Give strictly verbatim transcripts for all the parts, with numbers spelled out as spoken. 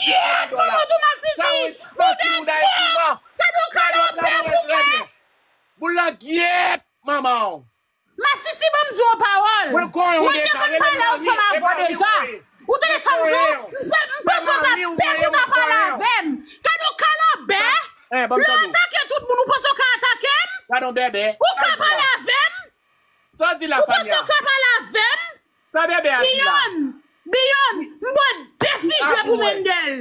Gyèt, manman tou masisi. Ou defo. Gade yon kalòpè pou mwen. Boul nan gyèt, manman w. Masisi, ban m di w yon pawòl. Mwen te konn pale ansanm avè w deja. Ou tande sa m di w? M se, m panse w t ap pè pou w ta pale avè m. Gade yon kalòpè. Ou atake tout moun, ou panse w ka atake m? Ou ka pale avè m? Ou panse w ka pale avè m? Sa bebe a di la? Biyon, Biyon, m ba w defi jwe pou Mendel.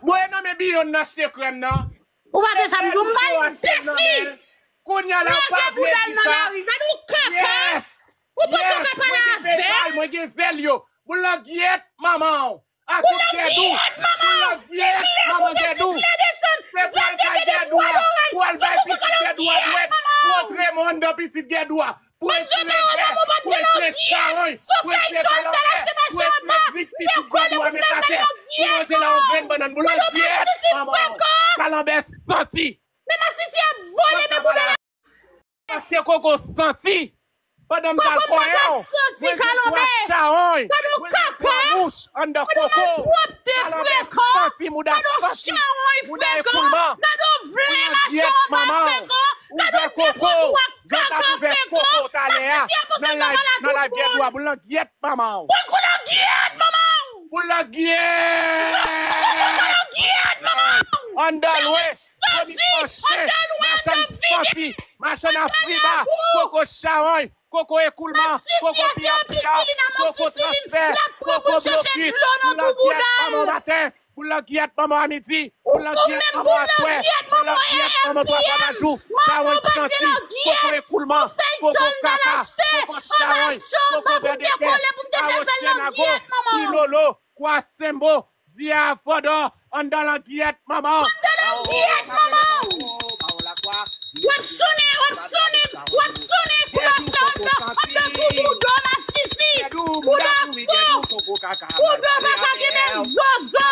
Mwen nonmen Biyon nan achte krèm nan. Ou pa te sa m di w, m ba l defi. Kounye a la ou pa vle di sa. Gade yon kaka. Ou panse w ka pale avè m? Mwen gen vel yo. Boul nan gyèt manman w. Boul nan gyèt manman w. Manman Gèdou. Se pral kay Gèdou a. Pou al bay pitit Gèdou a dwèt. Pou antre mwen anndan pitit Gèdou a. Pou retire vè. Pou retire chawony. Pou retire kalòpè. Pou retire grik pitit Gèdou a met atè. Pou manje la yon grenn bannann. Boul nan gyèt manman w. Kalanbè santi. Men masisi ap vole men bouda. Paske koko santi. Pandan m t al konyen w, mwen jwenn twa chawony, mwen jwenn twa mouch anndan koko. Kalanbè santi, mouda santi, mouda ekoulman. Boul nan gyèt manman w. Ouvè koko. Jan w t ap ouvè koko talè a nan live, nan live Gèdou a. Boul nan gyèt manman w. Boul nan gyèt manman w. Boul nan gyèt. Anndan lwen, vomit panche, machann santi, machann afriba, koko chawony, koko ekoulman, koko piyapiya, koko transfè, koko blokis, boul nan gyèt manman w maten, boul nan gyèt manman w a midi, boul nan gyèt manman w aswè, boul nan gyèt manman twa fwa pa jou, chawony santi, koko ekoulman, koko kaka, koko chawony, koko bèdetè, awochenago, pilolo, kwasenbo, Dyafòdò, anndan langyèt manman w. Anndan langyèt manman w. W ap sonnen, w ap sonnen, w ap sonnen klòch la anndan, anndan tou bouda masisi. Bouda fou. Bouda pa ka gen menm zozo.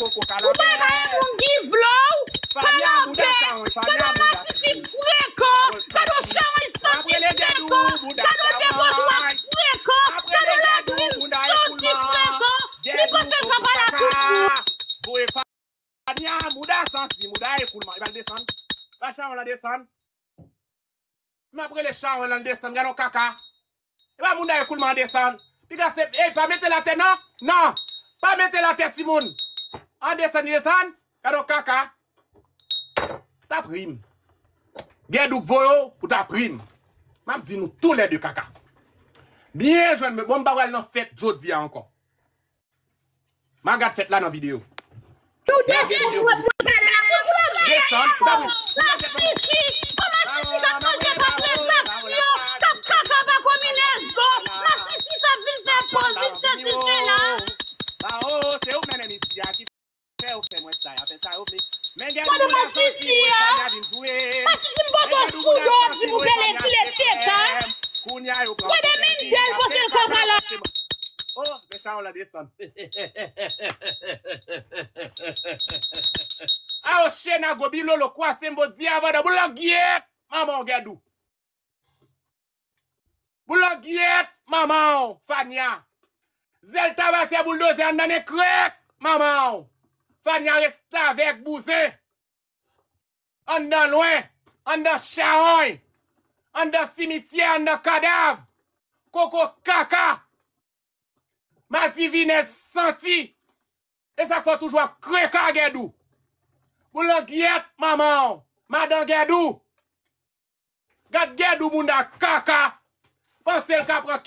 Ou pa bay moun ki vle w. Kalanbè. Bouda masisi frekan. Gade yon chawony santi frekan. Gade yon depotwa frekan. Gade yon latrin santi frekan. Li panse l ka pale a tout moun. Voye Fania, mouda santi, mouda ekoulman. Li pral desann. Ba chawony lan desann. M ap rele chawony lan desann. Gade yon kaka. E pa mouda ekoulman an desann. Piga se, ey, pa mete l atè non. Non. Pa mete l atè timoun. An desann, li desann. Gade yon kaka. T ap ri m. Gèdou k voye w pou t ap ri m. M ap di nou toulède kaka. Byen jwenn mwen. Bon, m pa pral nan fèt jodi a ankò. M a gad fèt la nan videyo. Desann, ou ta pran. Masisi, kòman Masisi k ap manje pa prezans yo, k ap kaka pa konbinezon. Masisi sa vin fè poz, vin fè ti fè la. Ba o, se ou k mennen misye a ki fè yo fè mwen sa, y a fè sa yo vle. Men gen moun nan santi mwen Fania vin jwe. Masisi m poko sou do, di pou pele kile teta. Kounye a yo pran. Gade Mendel panse l ka pale. Oh, men chawony lan desann. Awochenago, bilolo, kwasenbo, dyafòdò, boul nan gyèt manman w Gèdou. Boul nan gyèt manman w Fania. Zèl tabatè boul dozè anndan nen krèk manman w. Fania restavèk bouzen. Anndan lwen, anndan chawony, anndan simityè, anndan kadav, koko kaka, madivinèz santi. E sa k fè w toujou ap kreka Gèdou. Boul nan gyèt manman w, madan Gèdou. Gad Gèdou mouda kaka. Panse l ka pran